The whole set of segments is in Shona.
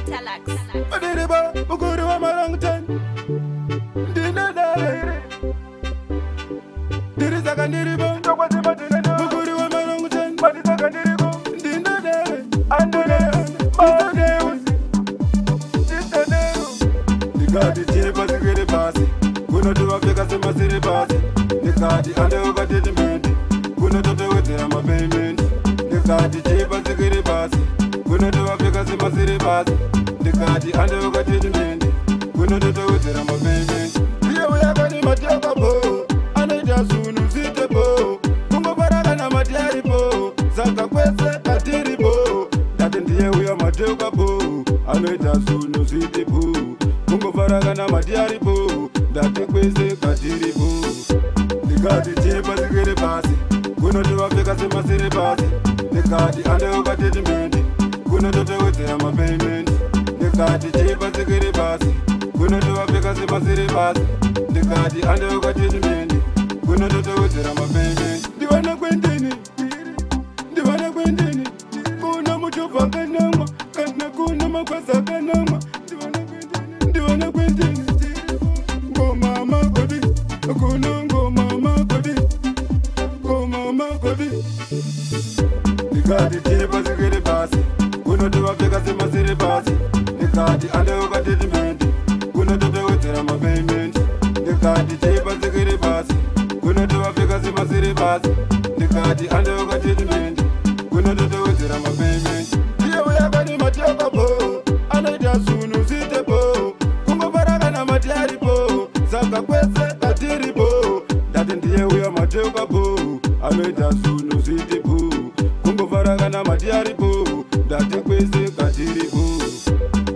Talax. Odiriba, mukuru wa marangtan. Ndinodare. Ndirizaka ndiribo. Mukuru wa marangtan. Ndinodare. Andone. Ndikati chipa zikiri pasi. Kunotowapfeka semasiri pasi. Ndikati andeuka tetimende. Kunototowedzera mapayment. Ndikati chipa zikiri pasi. Kunotowapfeka semasiri pasi. Ndikati andeuka tetimende. Kunototowedzera mapayment. Iye uyakani matekapo. Anoita zvinhu zitepo. Kungofara kana mati aripo. Saka kwese katiripo. Ndati ndiye uya matekapo. Anoita zvinhu zitepo. Kungofara kana mati aripo. Ndati kwese katiripo. Ndikati chipa zikiri pasi. Kunotowapfeka semasiri pasi. Ndikati andeuka tetimende. Kunototowedzera mapayment. Ndikati chipa zikiri pasi. Kunotowapfeka semasiri pasi. Ndikati andeuka tetimende. Kunototowedzera mapayment. Ndivana kwendeni. Ndivana kwendeni. Kuna muchovha akanamwa. Kana kuna magwazi akanamwa. Ndivana kwendeni. Ngoma magodi. Kuna ngoma magodi. Ngoma magodi. Ndikati chipa zikiri pasi. Kunotowapfeka semasiri pasi. Ndikati andeuka tetimende. Kunototowedzera mapayment. Ndikati chipa zikiri pasi. Kunotowapfeka semasiri pasi. Ndikati andeuka tetimende. Kunototowedzera mapayment. Iye uyakani matekapo. Anoita zvinhu zitepo. Kungofara kana mati aripo. Saka kwese katiripo. Ndati ndiye uya matekapo. Anoita zvinhu zitepo. Kungofara kana mati aripo. Ndati kwese katiripo.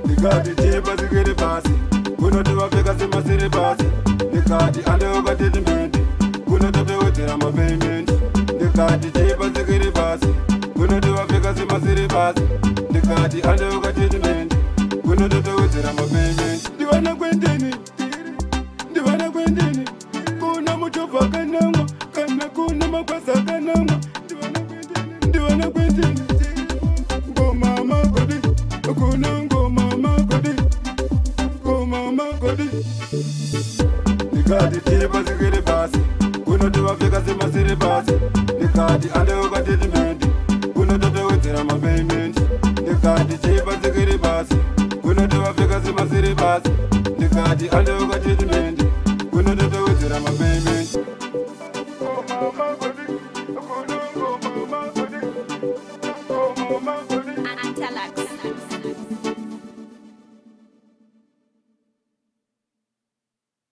Ndikati chipa zikiri pasi. Kunotowapfeka semasiri pasi. Ndikati andeuka tetimende. Kunototowedzera mapayment. Ndikati chipa zikiri pasi. Kunotowapfeka semasiri pasi. Ndikati andeuka tetimende. Kunototowedzera mapayment. Ndivana kwendeni. Ndivana kwendeni. Kuna muchovha akanamwa. Kana kuna magwazi akanamwa. Ndivana kwendeni. Ngoma magodi. Kuna ngoma magodi. Ngoma magodi. Ndikati chipa zikiri pasi. Kunotowapfeka semasiri pasi. Ndikati andeuka tetimende. Kunototowedzera mapayment. Ndikati chipa zikiri pasi. Kunotowapfeka semasiri pasi. Ndikati andeuka tetimende.